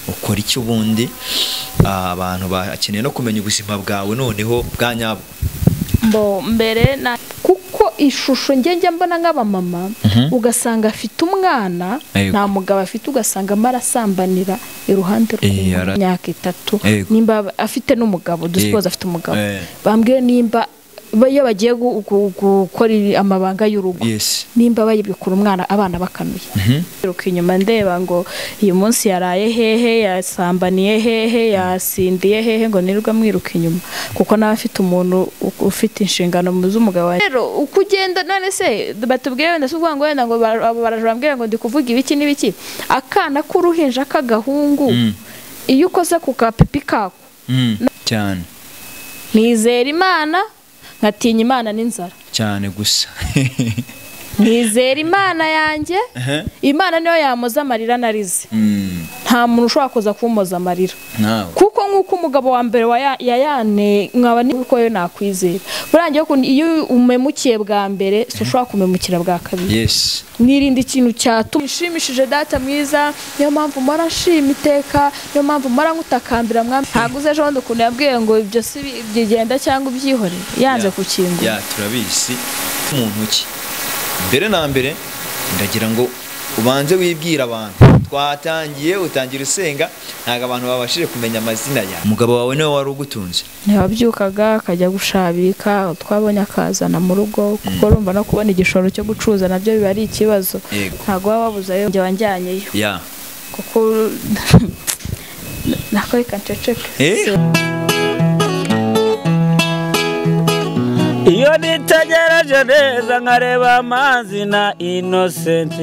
Ukora iki ubundi? Abantu bakeneye no kumenya ubuzima bwawe noneho bwa nyabwo. Mbo mbere na kuko ishusho njye mbona nk'abamama ugasanga afite umwana nta mugabo afite, ugasanga marasambanira iruhande rw'imyaka 3, nimba afite n'umugabo, dusuppose afite umugabo, bambwiye nimba iyo bagiye gukora amabanga y'urugo, nimba bayibikura umwana abana bakanuye. Ruka inyuma ndeba ngo uyu munsi yaraye hehe, yasambaniye hehe, yasindiye hehe, ngo nirwa mwiruka inyuma, kuko nawe afite umuntu ufite inshingano mu z'umugabo. Rero uko ugenda none se batubwiye wenda suvuga ngo wenda ngo barajambwira ngo ndi kuvuga ibiki n'ibiki, akana k'uruhinja k'agahungu iyo ukoze ku kapipi kako cyane. Nizera Imana nkatinya Imana n'inzara cyane gusa. Nizera Imana yanjye, Imana niyo yamoza amarira narize. Nta muntu ushobora kuza kumoza amarira, kuko nk'uko umugabo wa mbere yayane nkaba niko yo nakwizera. Burangiye ko iyo umemukiye bwa mbere si ushobora kumemukira bwa kabiri. Nirinde ikintu cyatuma nshimishije data mwiza, niyo mpamvu mpora nshima iteka, niyo mpamvu mpora ngutakambira mwami. Ntabwo uze ejo bundi ukuntu yabwiye ngo ibyo si bigenda cyangwa ubyihorere, yanze kukingura. Turabizi umuntu ki mbere na mbere ndagira ngo ubanze wibwira abantu. Twatangiye utangira usenga, ntago abantu babashije kumenya amazina yawe. Umugabo wawe niwe wari ugutunze? Yabyukaga akajya gushabika, twabonye akazana mu rugo, kuko urumva no kubona igishoro cyo gucuruza nabyo biba ari ikibazo. Ntago waba wabuzayo njye wanjyanyeyo. Kuko nako reka nceceke. Iyo nitegereje neza nkareba Manzi na Innocent,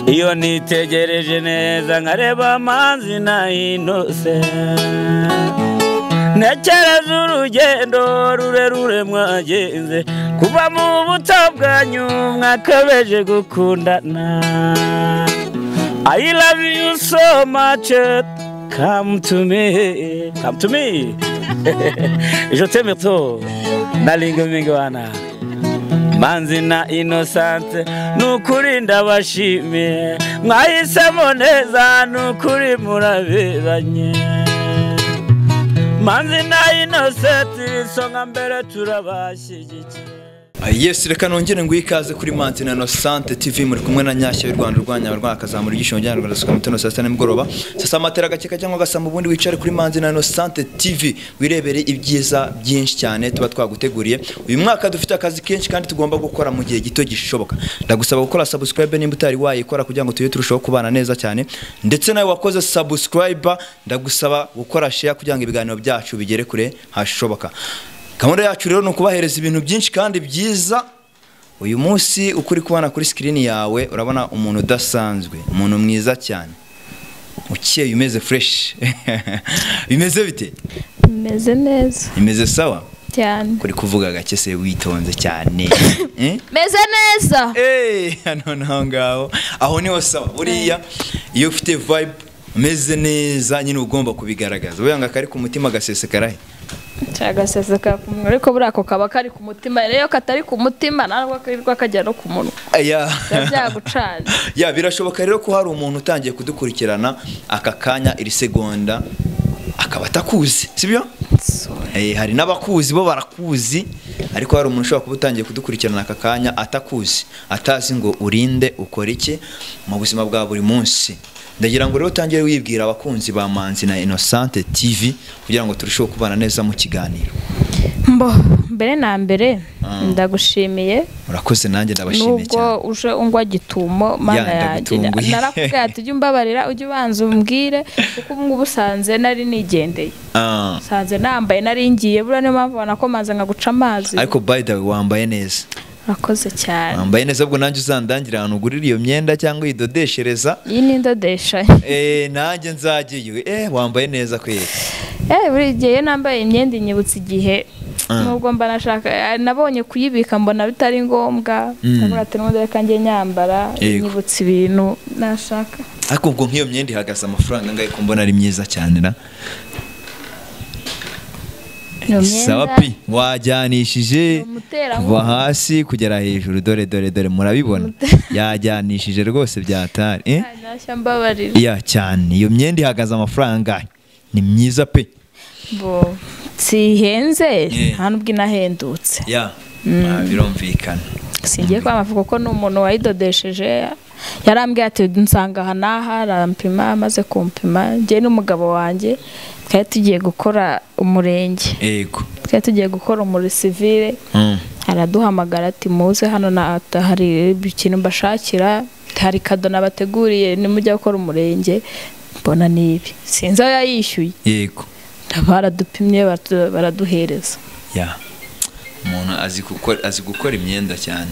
iyo nitegereje neza nkareba Manzi na Innocent, ntekereza urugendo rurerure mwagenze kuva mu buto bwanyu mwakabeje gukundana. I love you so much, come to me, come to me. Je t'aime trop, nalingo mingwana. Manzi na Innocent nukuri ndabashimiye, mwahisemo neza nukuri muraberanye. Manzi na Innocent isonga mbere turabashyigikiye. Yes, reka nongere ngo ikaze kuri Manzi na Innocent TV, muri kumwe na Nyashya y'u Rwanda urwanya abarwanya akazamura igisho njyana Rwanda suka mutano saa 6 nimugoroba. Sasa amatera gakeka cyangwa gasamba, ubundi wicare kuri Manzi na Innocent TV wirebere ibyiza byinshi cyane tuba twaguteguriye. Uyu mwaka dufite akazi kenshi kandi tugomba gukora mu gihe gito gishoboka. Ndagusaba gukora subscribe nimba utari wayikora kugira ngo tujye turushaho kubana neza cyane, ndetse nawe wakoze subscribe ndagusaba gukora share kugira ngo ibiganiro byacu bigere kure hashoboka. Gahunda yacu rero ni ukubahereza ibintu byinshi kandi byiza. Uyu munsi ukuri kubana kuri screen yawe urabona umuntu udasanzwe, umuntu mwiza cyane, ukeye, umeze fresh. Bimeze bite? Bimeze neza. Bimeze sawa? Cyane. Kuri kuvuga gake se witonze cyane. Meze neza. Hano naho ngaho. Aho niho sawa. Buriya iyo ufite vibe meze neza nyine ugomba kubigaragaza. Buyanga kari ku mutima gasesekarahe. Cyagaseseka ku munwa, ariko buriya ako kaba kari ku mutima, rero katari ku mutima ntabwo kirirwa kajya no ku munwa. Byagucana. Birashoboka rero ko hari umuntu utangiye kudukurikirana aka kanya iri segonda akaba atakuzi, sibyo? Hari n'abakuzi bo barakuzi, ariko hari umuntu ushobora kuba utangiye kudukurikirana aka kanya atakuzi, atazi ngo urinde ukora iki mu buzima bwa buri munsi. Ndagira ngo rero utangire wibwira abakunzi ba Manzi na Innocent TV kugira ngo turusheho kubana neza mu kiganiro. Mbo mbere na mbere ndagushimiye. Urakoze, nanjye ndabashimiye cyane. Nubwo uje ungwa gitumo mana yanjye, narakubwiye ati ujye umbabarira ujye ubanza umbwire, kuko ubu ngubu usanze nari nigendeye. Usanze nambaye nari ngiye, buriya niyo mpamvu wanakomanza nkaguca amazi. Ariko by the way wambaye neza. Urakoze cyane. Wambaye neza, ubwo nanjye uzandangira ahantu ugurira iyo myenda cyangwa uyidodeshereza. Iyi ni indodesha. Nanjye nzagiye. Wambaye neza kweli. Buri gihe nambaye imyenda inyibutsa igihe. Nubwo mba nashaka nabonye kuyibika mbona bitari ngombwa, ndavuga ati n'ubundi reka njye nyambara inyibutsa ibintu nashaka. Ariko ubwo nk'iyo myenda ihagaze amafaranga angahe ko mbona ari myiza cyane na? Sawa pi wajyanishije kuva hasi kugera hejuru, dore dore dore murabibona yajyanishije rwose byatari. Ya cyane iyo myenda ihagaze amafaranga ni myiza pe. Bo sihenze nta nubwo inahendutse. Ya birumvikana. Singiye kwa mavuko ko n'umuntu wayidodesheje yarambwiye ati nsanga aha n'aha, arampima, amaze kumpima njye n'umugabo wanjye twari tugiye gukora umurenge. Yego. Twari tugiye gukora muri civile. Araduhamagara ati muze hano na hari ikintu mbashakira, hari kado nabateguriye nimujya gukora umurenge, mbona nibi. Sinzi aho yayishyuye. Yego. Baradupimye baraduhereza. Ya. Umuntu azi gukora imyenda cyane.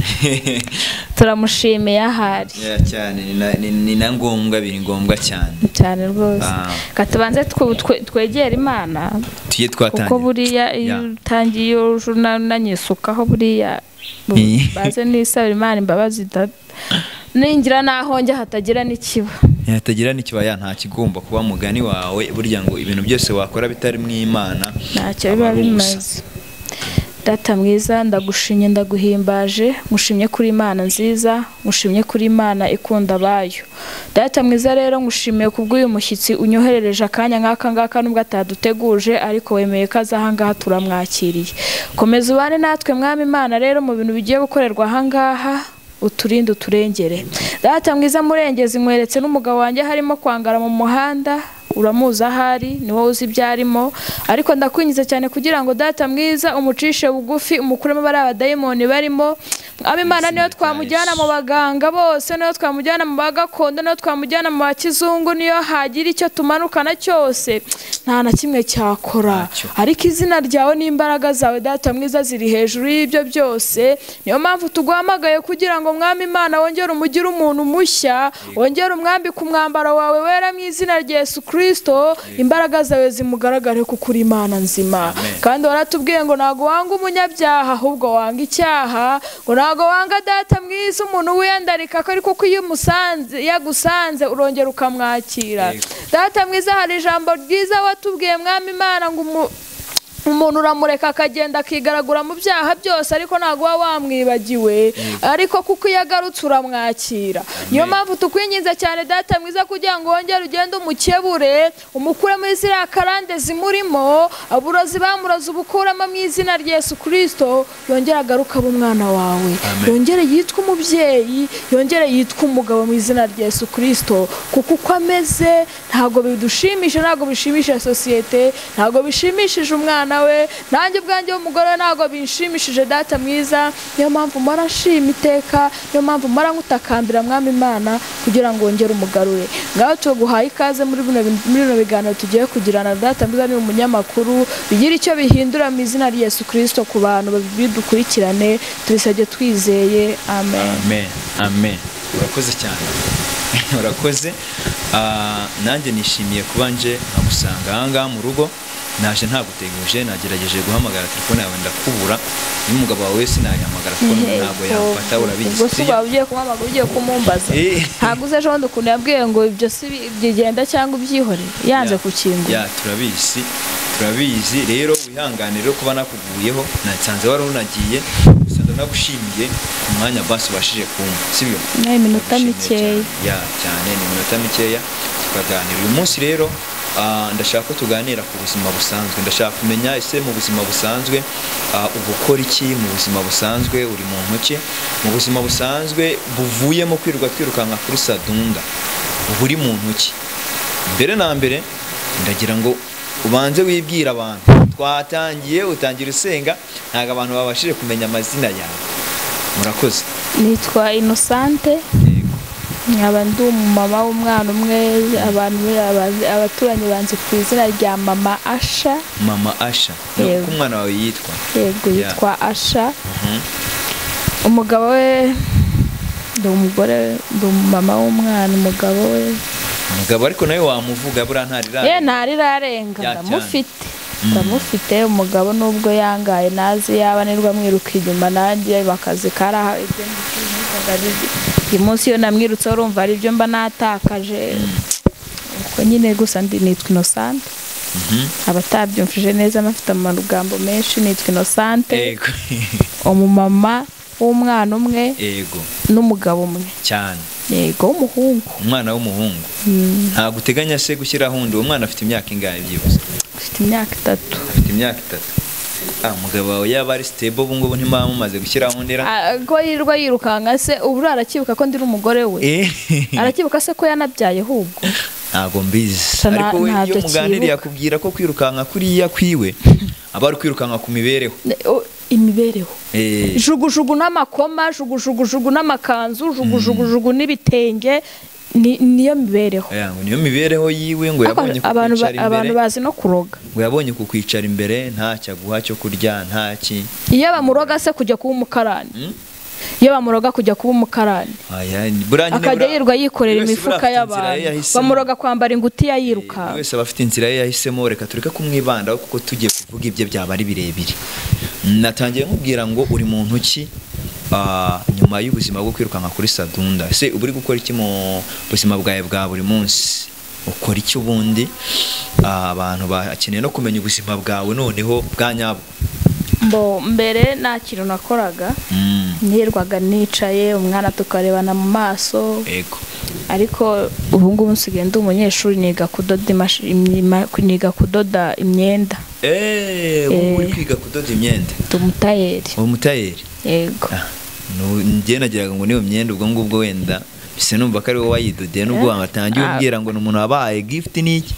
Turamushimiye ahari. Ya cyane ni na ngombwa, biri ngombwa cyane. Cyane rwose. Katubanze twegera Imana. Tuye twatangiye. Kuko buriya iyo utangiye unanyisukaho buriya baze nisabira Imana imbabazi ningira naho njya hatagira n'ikiba. Hatagira n'ikiba ya nta kigomba kuba mugani wawe burya ngo ibintu byose wakora bitari mu Imana ntacyo biba bimaze. Data mwiza ndagushimye ndaguhimbaje, ngushimye kuri Imana nziza, ngushimye kuri Imana ikunda abayo. Data mwiza rero ngushimiye kubw'uyu mushyitsi unyoherereje akanya nk'aka ngaka nubwo ataduteguje ariko wemeye ko aza aha ngaha turamwakiriye. Komeza ubane natwe Mwami Imana rero mu bintu bigiye gukorerwa aha ngaha, uturinde uturengere. Data mwiza murengezi nkweretse n'umugabo wanjye harimo kwangara mu muhanda, uramuzi ahari ni wowe uzi ibyarimo, ariko ndakwingiza cyane kugira ngo data mwiza umucishe bugufi umukuremo bari abadayimoni barimo. Mwami Imana niyo twamujyana mu baganga bose, niyo twamujyana mu bagakondo, niyo twamujyana mu bakizungu, niyo hagira icyo tumanukana cyose nta na kimwe cyakora, ariko izina ryawe n'imbaraga zawe data mwiza ziri hejuru y'ibyo byose. Niyo mpamvu tuguhamagaye kugira ngo Mwami Imana wongere umugire umuntu mushya, wongere umwambike umwambaro wawe wera mu izina rya Yesu Kristo, imbaraga zawe zimugaragare kuko uri Imana nzima. Kandi waratubwiye ngo ntago wanga umunyabyaha ahubwo wanga icyaha, ngo ntago wanga data mwiza umuntu wiyandarika ariko kuko iyo umusanze yagusanze urongera ukamwakira. Data mwiza hari ijambo ryiza watubwiye Mwami Imana ngo umuntu uramureka akagenda akigaragura mu byaha byose ariko ntago uba wamwibagiwe, ariko kuko iyo agarutse uramwakira. Niyo mpamvu tukwinginze cyane data mwiza kugira ngo wongere ugende umukebure, umukure muri ziriya karande zimurimo, aburozi bamuroze ubukuramo mu izina rya Yesu Kristo, yongere agaruke abe umwana wawe, yongere yitwe umubyeyi, yongere yitwe umugabo mu izina rya Yesu Kristo, kuko uko ameze ntago bidushimisha, ntago bishimisha sosiyete, ntago bishimishije umwana we, nanjye ubwanjye w'umugore ntago binshimishije data mwiza. Niyo mpamvu mpora nshima iteka, niyo mpamvu mpora ngutakambira Mwami Imana kugira ngo wongere umugarure. Ngaho tuguhaye ikaze muri bino biganiro tugiye kugirana data mwiza, ni umunyamakuru bigira icyo bihindura mu izina rya Yesu Kristo ku bantu bidukurikirane, tubisabye twizeye, amen. Amen. Amen. Urakoze cyane. Urakoze. Nanjye nishimiye kuba nje nkagusanga aha ngaha mu rugo. Naje ntaguteguje, nagerageje guhamagara telefone yawe ndakubura, n'umugabo wawe wese nayihamagara kuko ntabwo yamfata, urabizi. Ubwo se ugiye kumuhamagara ugiye kumumbaza ntabwo uzi ejo bundi ukuntu yabwiye ngo ibyo si bigenda cyangwa ubyihore, yanze kukingura. Ya turabizi, turabizi rero wihangane rero kuba nakuguyeho, nasanze wari unagiye, gusa ndanagushimiye ku mwanya basi ubashije kumva, sibyo? Ni iminota mikeya. Ya cyane ni iminota mikeya tukaganira. Uyu munsi rero ndashaka ko tuganira ku buzima busanzwe, ndashaka kumenya ese mu buzima busanzwe ubukora iki, mu buzima busanzwe uri mu ntoki, mu buzima busanzwe buvuyemo kwirirwa twirukanka kuri Sadunda buri mu ntoki. Mbere na mbere ndagira ngo ubanze wibwira abantu, twatangiye utangira usenga ntabwo abantu babashije kumenya amazina yawe. Murakoze. Nitwa Innocente, nkaba ndi umumama w'umwana umwe, abantu abaturanyi banzi ku izina rya Mama Asha. Mama Asha, ni uko umwana wawe yitwa? Yego, yitwa Asha. Umugabo we, ndi umugore, ndi umumama w'umwana, umugabo we. Umugabo ariko nawe wamuvuga buriya ntarirarenga. Ye ntarirarenga, ndamufite. Ndamufite umugabo nubwo yangaye nazi yaba nirwa mwiruka inyuma nanjye bakazi karaha ibyo uyu munsi iyo namwirutse urumva ari byo mba natakaje. Uko nyine gusa ndi nitwa Innocente. Abatabyumvije neza bafite amagambo menshi, nitwa Innocente. Yego. Umumama w'umwana umwe. Yego. N'umugabo umwe. Cyane. Yego, w'umuhungu. Umwana w'umuhungu. Ntabwo uteganya se gushyiraho undi? Umwana afite imyaka ingahe byibuze? Afite imyaka 3. Afite imyaka 3. Umugabo wawe yaba ari stable ubu ngubu ntimaba mumaze gushyiraho undi ra? Ko yirirwa yirukanka se, ubu arakibuka ko ndi umugore we? Arakibuka se ko yanabyaye ahubwo? Ntabwo mbizi. Ariko we iyo muganiriye akubwira ko kwirukanka kuriya kwiwe aba ari kwirukanka ku mibereho. Imibereho. Jugujugu n'amakoma, jugujugu n'amakanzu, jugujugu n'ibitenge, niyo mibereho. Niyo mibereho yiwe ngo yabonye kukwicara imbere. Abantu bazi no kuroga. Ngo yabonye kukwicara imbere ntacyo aguha cyo kurya, ntaki. Iyo bamuroga se kujya kuba umukarani. Iyo bamuroga kujya kuba umukarani. Akajya yirwa yikorera imifuka y'abantu. Bamuroga kwambara ingutiya yiruka. Wese abafite inzira ye yahisemo, reka tureke kumwibandaho kuko tugiye kuvuga ibye byaba ari birebire. Natangiye nkubwira ngo uri muntu ki nyuma y'ubuzima bwo kwirukanka kuri Sadunda? Se uba uri gukora iki mu buzima bwawe bwa buri munsi? Ukora iki ubundi? Abantu bakeneye no kumenya ubuzima bwawe noneho bwa nyabwo. Mbo mbere nta kintu nakoraga, nirwaga nicaye umwana tukarebana mu maso. Yego. Ariko ubu ngubu nsigaye ndi umunyeshuri, niga kudoda niga kudoda imyenda. Ubu uri kwiga kudoda imyenda? Ndi umutayeri. Umutayeri? Yego. Njye nagiraga ngo niyo myenda ubwo ngubwo wenda bise numva ko ari wowe wayidodeye, nubwo watangiye umbwira ngo ni umuntu wabaye gift n'iki.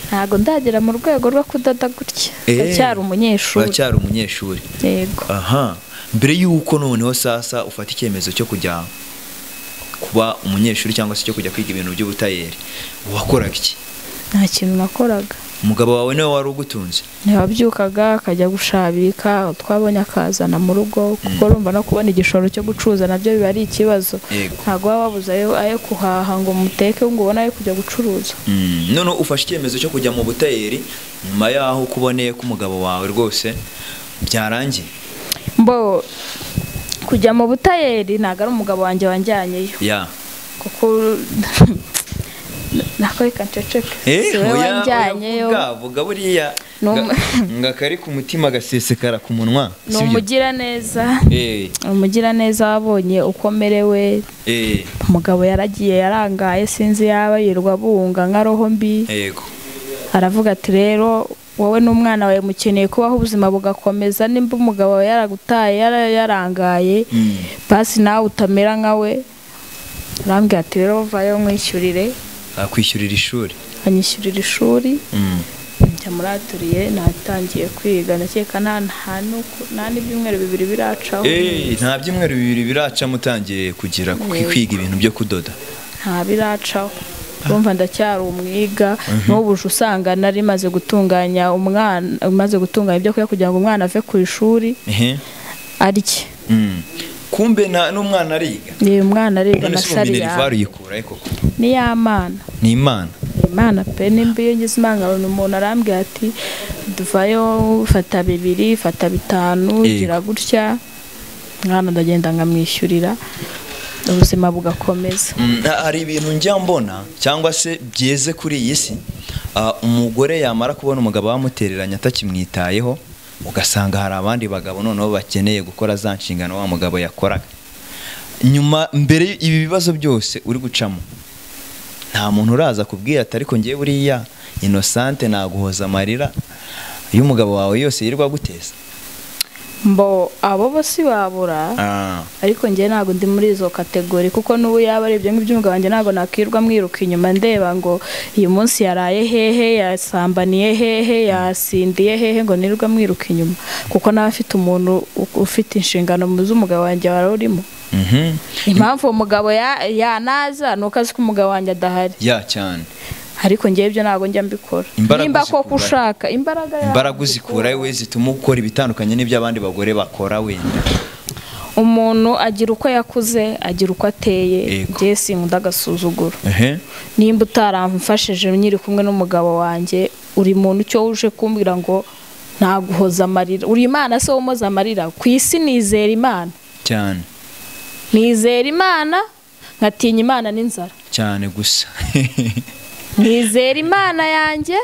Ntabwo ndagera mu rwego rwo kudoda gutya. Ndacyari umunyeshuri. Uracyari umunyeshuri. Yego. Aha. Mbere yuko noneho sasa ufata icyemezo cyo kujya kuba umunyeshuri cyangwa se cyo kujya kwiga ibintu by'ubutayeri, wakoraga iki? Nta kintu nakoraga. Umugabo wawe niwe wari ugutunze? Ntiwabyukaga akajya gushabika, twabonye akazana mu rugo, kuko urumva no kubona igishoro cyo gucuruza nabyo biba ari ikibazo. Ntabwo waba wabuze ayo kuhaha ngo muteke ngo ubone ayo kujya gucuruza. None ufashe icyemezo cyo kujya mu butayeri nyuma yaho kuboneye ko umugabo wawe rwose byarangiye? Mbo kujya mu butayeri ntabwo ari umugabo wanjye wanjyanyeyo. Kuko nako reka nceceke. Si we wanjyanyeyo. Vuga buriya ngakari ku mutima gasesekara ku munwa. Ni umugiraneza. Umugiraneza wabonye uko merewe. Umugabo yaragiye yarangaye, sinzi yaba yirwa bunga nka roho mbi. Aravuga ati rero wowe n'umwana wawe mukeneye kubaho ubuzima bugakomeza, nimba umugabo wawe yaragutaye yarangaye basi nawe utamera nka we. Arambwira ati rero vayo nkwishyurire. Akwishyurira ishuri? Anyishyurira ishuri. Njya muri atelier natangiye kwiga, ndakeka nta n'ibyumweru 2 biracaho. Nta byumweru 2 biraca mutangiye kugira kwiga ibintu byo kudoda? Nta biracaho. Urumva ndacyari umwiga, n'ubu usanga nari maze gutunganya umwana, maze gutunganya ibyo kurya kugira ngo umwana ave ku ishuri arye. Kumbe n'umwana ariga? Ni umwana ariga na sariya. Ni y'Imana. Ni Imana. Imana pe, nimba iyo ngize imana umuntu arambwira ati duvayo fata 2, fata 5, gira gutya. Mwana ndagenda nkamwishyurira, ubuzima bugakomeza. Hari ibintu njya mbona cyangwa se byeze kuri iyi si, umugore yamara kubona umugabo wamutereranye atakimwitayeho, ugasanga hari abandi bagabo noneho bakeneye gukora za nshingano wa mugabo yakoraga. Nyuma mbere ibi bibazo byose uri gucamo, nta muntu uraza kubwira ati ariko ngiye buriya Innocente naguhoza amarira y'umugabo wawe yose yirirwa guteza? Mbo abo bose babura, ariko ngiye ntabwo ndi muri izo kategori, kuko n'ubu yaba ari ibyo ngibyo umugabo wanjye ntabwo nakirwa mwiruka inyuma ndeba ngo uyu munsi yaraye hehe, yasambaniye hehe, yasindiye hehe, ngo nirwa mwiruka inyuma, kuko nawe afite umuntu ufite inshingano mu z'umugabo wanjye wari urimo. Impamvu umugabo yanaza nuko azi ko umugabo wanjye adahari. Cyane. Ariko ngiye ibyo ntabwo njya mbikora. Nimba koko ushaka imbaraga uzikura we zituma ukora ibitandukanye n'ibyo abandi bagore bakora wenda. Umuntu agira uko yakuze, agira uko ateye. Ngiye sinkunda agasuzuguro. Nimba utaramfashije nyiri kumwe n'umugabo wanjye, uri muntu cyo uje kumbwira ngo ntaguhoza amarira. Uri Imana se womoza amarira? Ku isi nizera Imana. Cyane. Nizera Imana, nkatinya Imana n'inzara. Cyane gusa. Nizera Imana yanjye.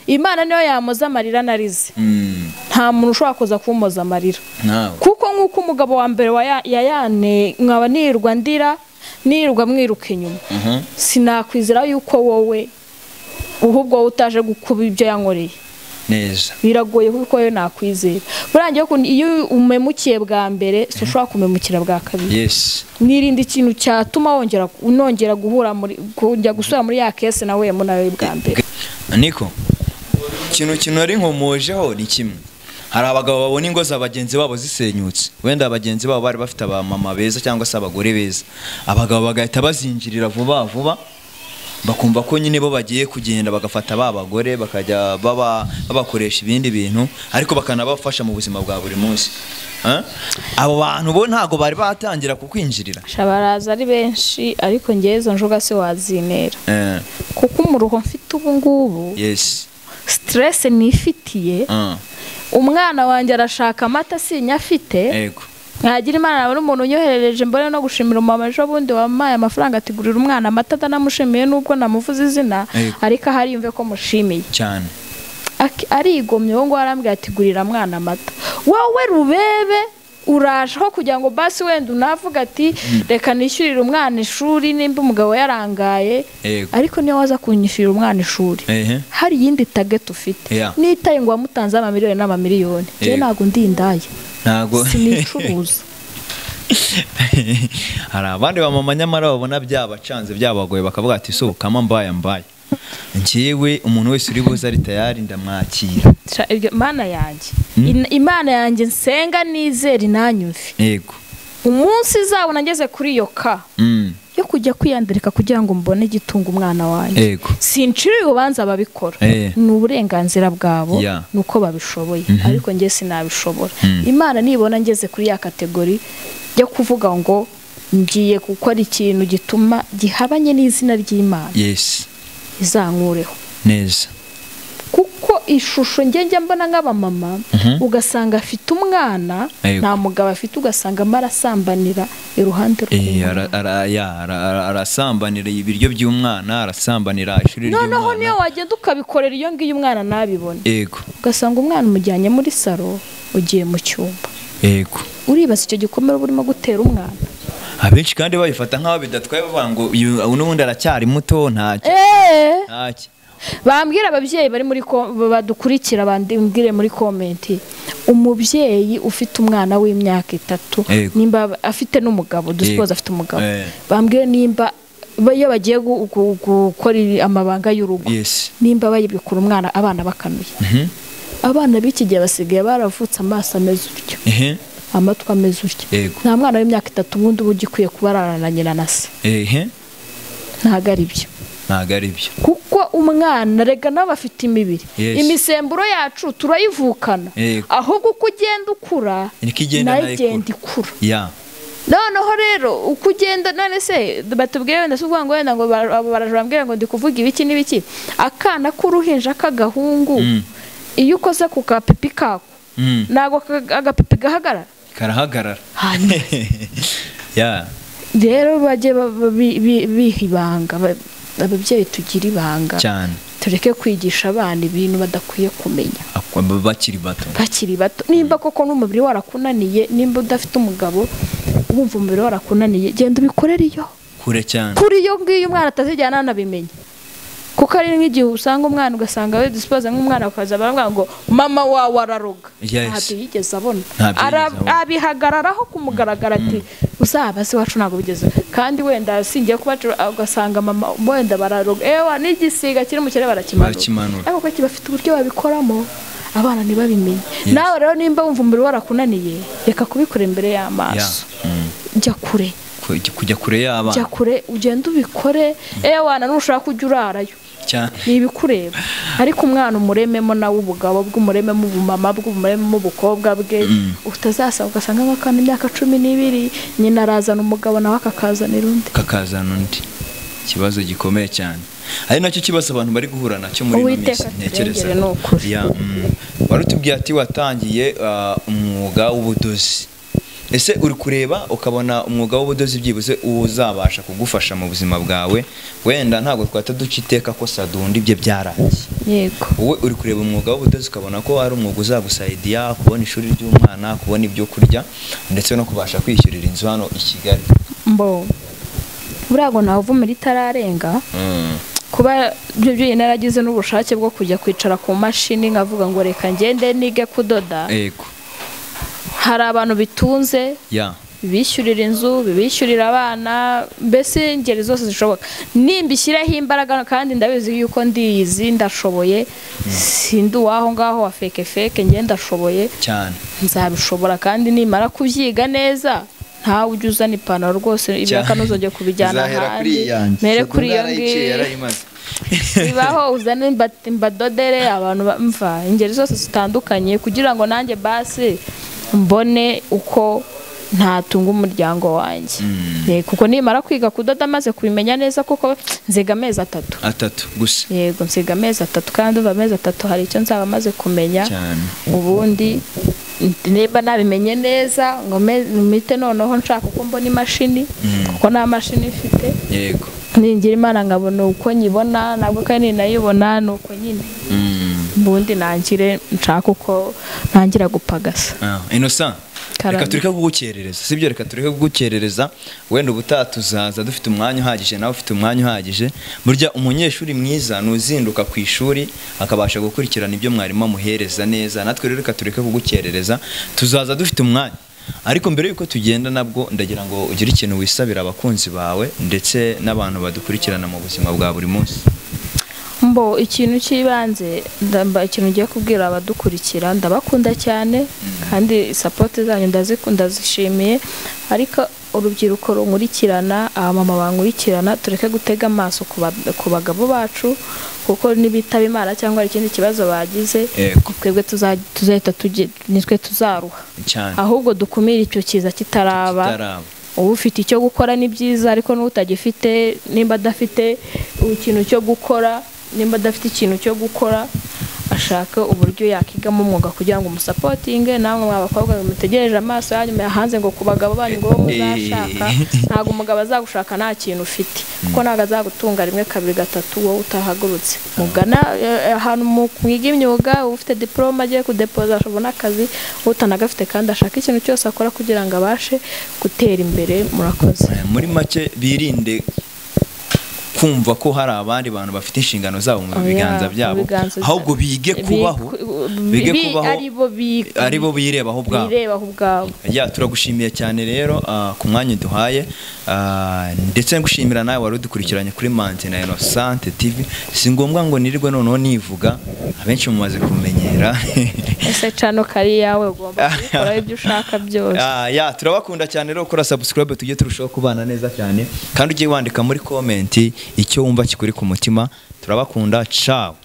Imana niyo yamoza amarira narize. Nta muntu ushobora kuza kumoza amarira. Kuko nk'uko umugabo wa mbere yayane nkaba nirwa ndira nirwa mwiruka inyuma. Sinakwizera yuko wowe uhubwo wowe utaje gukuba ibyo yankoreye. Neza. Biragoye kuko yo nakwizera. Burangiye ko iyo umemukiye bwa mbere so ushobora kumemukira bwa kabiri. Yes. Nirindi ikintu cyatuma wongera unongera guhura muri kujya gusura muri ya case nawe nawe bwa mbere. Niko. Ikintu nari nkomojeho ni kimwe. Hari abagabo babona ingo za bagenzi babo zisenyutse. Wenda bagenzi babo bari bafite abamama beza cyangwa se abagore beza. Abagabo bagahita bazinjirira vuba vuba. Bakumva ko nyine bo bagiye kugenda bagafata ba bagore bakajya babakoresha ibindi bintu ariko bakanabafasha mu buzima bwa buri munsi. Abo bantu bo ntago bari batangira kukwinjirira. Shabaraza ari benshi ariko ngezo njoga se wazinera. Kuko umuruho mfite ubu ngubu. Yes. Stress nifitiye. Umwana wanjye arashaka amata sinyafite. Yego. Nkagira Imana nabona umuntu unyoherereje mbone no gushimira umama ejo bundi wampaye amafaranga atigurira umwana amata atanamushimiye nubwo namuvuze izina ariko ahari yumve ko mushimiye cyane. Arigomye ngo arambwira ati gurira mwana amata. Wowe rubebe uraje aho kugira ngo basi wenda unavuga ati reka nishyurire umwana ishuri nimba umugabo yarangaye ariko niyo waza kunyishyurira umwana ishuri hari yindi target ufite nitaye ngo wamutanze amamiliyoni n'amamiliyoni je ntago ndi indaya. Ntago sinicuruza. Hari abandi bamama nyamara babona byabacanze byabagoye bakavuga ati so kama mbaye mbaye njyewe umuntu wese uri buze ari tayari ndamwakira. Imana yanjye Imana yanjye nsenga nizera inanyumve. Yego. Umunsi izabona ngeze kuri iyo ka yo kujya kwiyandarika kugira ngo mbone igitunga umwana wanjye. Sinciriye urubanza babikora. Ni uburenganzira bwabo nuko babishoboye ariko nge sinabishobora. Imana nibona ngeze kuri ya kategori yo kuvuga ngo ngiye gukora ikintu gituma gihabanye n'izina ry'Imana. Yes. Izankureho. Neza. Kuko ishusho njye mbona nk'abamama ugasanga afite umwana nta mugabo afite ugasanga arasambanira iruhande rw'umwana. Arasambanira ibiryo by'umwana, arasambanira ishuri ry'umwana. Noneho niyo wagenda ukabikorera iyo ngiyo umwana nabibone. Yego. Ugasanga umwana umujyanye muri saro ugiye mu cyumba. Yego. Uribaza icyo gikomere urimo gutera umwana. Abenshi kandi babifata nk'aho bidatwaye bavuga ngo n'ubundi aracyari muto ntacyo. Ntacyo. Bambwira ababyeyi bari muri badukurikira bandibwire muri comment umubyeyi ufite umwana w'imyaka 3 nimba afite n'umugabo dusuppose afite umugabo bambwire nimba iyo bagiye gukora amabanga y'urugo nimba bayibikura umwana abana bakanuye. Abana b'iki gihe basigaye baravutse amaso ameze utyo amatwi ameze utyo. Nta mwana w'imyaka 3 ubundi ugikwiye kubararana na nyina na se. Ntago ari byo. Ntago ari byo. Kuko umwana rega n'abafite imibiri imisemburo yacu turayivukana ahubwo uko ugenda ukura nayo igenda ikura. Noneho rero uko ugenda none se batubwiye wenda si ukuvuga ngo wenda ngo baraje bambwira ngo ndi kuvuga ibiki n'ibiki akana k'uruhinja k'agahungu iyo ukoze ku kapipi kako ntago agapipi gahagarara karahagarara. Rero bajye biha ibanga ababyeyi tugira ibanga cyane tureke kwigisha abana ibintu badakwiye kumenya bakiri bato. Bakiri bato nimba koko n'umubiri warakunaniye nimba udafite umugabo wumva umubiri warakunaniye genda ubikorere iyo kure cyane kuri iyo ngiyo umwana atazijyana anabimenya. Kuko ari nk'igihe usanga umwana ugasanga we dispose nk'umwana akaza baravuga ngo mama wawe araroga ntabyo yigeze abona abihagararaho kumugaragara ati uzabaze wacu ntabwo bigeze kandi wenda singiye kubacu ugasanga mama wenda bararoga ewa n'igisiga kiri mu kirere barakimanura ariko kibafite uburyo babikoramo abana ntibabimenye. Nawe rero nimba wumva umubiri warakunaniye reka kubikora imbere y'amaso jya kure kujya kure y'abana jya kure ugenda ubikore ewana nushaka kujya urarayo cyane ni ibikureba ariko umwana umurememo nawe ubugabo bw'umurememo ubumama bw'umurememo ubukobwa bwe utazasaba ugasanga nk'akana imyaka 12 nyina arazana umugabo nawe akakazanira undi kakazana undi. Ikibazo gikomeye cyane ari nacyo kibazo abantu bari guhura nacyo muri ino minsi ntekereza. Wari utubwiye ati watangiye umwuga w'ubudozi Ese uri kureba ukabona umwuga w'ubudozi byibuze uzabasha kugufasha mu buzima bwawe? Wenda ntabwo twahita duca iteka ko Sadunda ibye byarangiye. Yego. Wowe uri kureba umwuga w'ubudozi ukabona ko ari umwuga uzagusayidiya kubona ishuri ry'umwana, kubona ibyo kurya, ndetse no kubasha kwishyurira inzu hano i Kigali. Mbo buriya ngo ntawuvuma ritararenga. Kuba ibyo byonyine naragize n'ubushake bwo kujya kwicara ku mashini nkavuga ngo reka ngende nige kudoda. Yego. Hari abantu bitunze, bibishyurira inzu, bibishyurira abana, mbese ingeri zose zishoboka. Nimbishyiraho imbaraga kandi ndabizi yuko ndiyizi, ndashoboye, sindi uwaho ngaho wa feke feke, njye ndashoboye cyane, nzabishobora. Kandi nimara kubyiga neza, ntawe ujya uzana ipantaro rwose, ibiraka ntuzongere kubijyana ahandi, mere kuri iyo ngiyo bibaho, uzane imbadodere abantu mva ingeri zose zitandukanye, kugira ngo nanjye basi mbone uko ntatunga umuryango wanjye. Kuko nimara kwiga kudoda maze kubimenya neza, kuko nziga amezi atatu gusa. Yego, nziga amezi 3, kandi umva amezi 3 hari icyo nzaba maze kumenya. Ubundi niba nabimenye neza ngo mpite noneho nshaka uko mbona imashini, kuko nta mashini mfite. Yego. Ningira Imana nkabona uko nyibona, nabwo kandi ninayibona nuko nyine ubundi nangire nshaka uko ntangira gupagasa. Innocent, reka tureke kugukerereza, sibyo? Reka tureke kugukerereza, wenda ubutaha tuzaza dufite umwanya uhagije, nawe ufite umwanya uhagije. Burya umunyeshuri mwiza nuzinduka ku ishuri akabasha gukurikirana ibyo mwarimu amuhereza neza. Natwe rero reka tureke kugukerereza, tuzaza dufite umwanya. Ariko mbere yuko tugenda nabwo ndagira ngo ugire ikintu wisabira abakunzi bawe ndetse n'abantu badukurikirana mu buzima bwa buri munsi. Mbo ikintu cy'ibanze ndamba ikintu ngiye kubwira abadukurikira, ndabakunda cyane kandi support zanyu ndazikunda, zishimiye. Ariko urubyiruko runkurikirana, abamama bankurikirana, tureke gutega amaso ku bagabo bacu, kuko nibitaba Imana cyangwa ikindi kibazo bagize, twebwe tuzahita nitwe tuzaruha. Ahubwo dukumire icyo kiza kitaraba. Uba ufite icyo gukora ni byiza, ariko n'utagifite, nimba adafite ikintu cyo gukora, nimba adafite ikintu cyo gukora, ashaka uburyo yakigamo umwuga kugira ngo umusapotinge. Namwe mw'abakobwa mutegereje amaso yanyu hanze ngo ku bagabo banyu ngo muzashaka, ntabwo umugabo azagushaka nta kintu ufite, kuko ntabwo azagutunga 1 2 3 wowe utahagurutse. Mugana ahantu mwiga imyuga, ufite diplome agiye kudepoza ashobona akazi, utanagafite kandi ashaka ikintu cyose akora kugira ngo abashe gutera imbere. Murakoze. Muri make birinde kumva ko hari abandi bantu bafite inshingano zabo mu biganza byabo, ahubwo bige kubaho, aribo birebaho ubwabo. Ya, turagushimiye cyane rero ku mwanya duhaye, ndetse ngushimira nawe wari udukurikiranye kuri Manzi na Innocent TV. Si ngombwa ngo nirirwe noneho nivuga, abenshi mumaze kumenyera. Ese cano kari yawe, ugomba kubikora ibyo ushaka byose. Ya, turabakunda cyane rero, kora subscribe tujye turushaho kubana neza cyane, kandi ugiye wandika muri comment icyo wumva kikuri ku mutima. Turabakunda, ciao.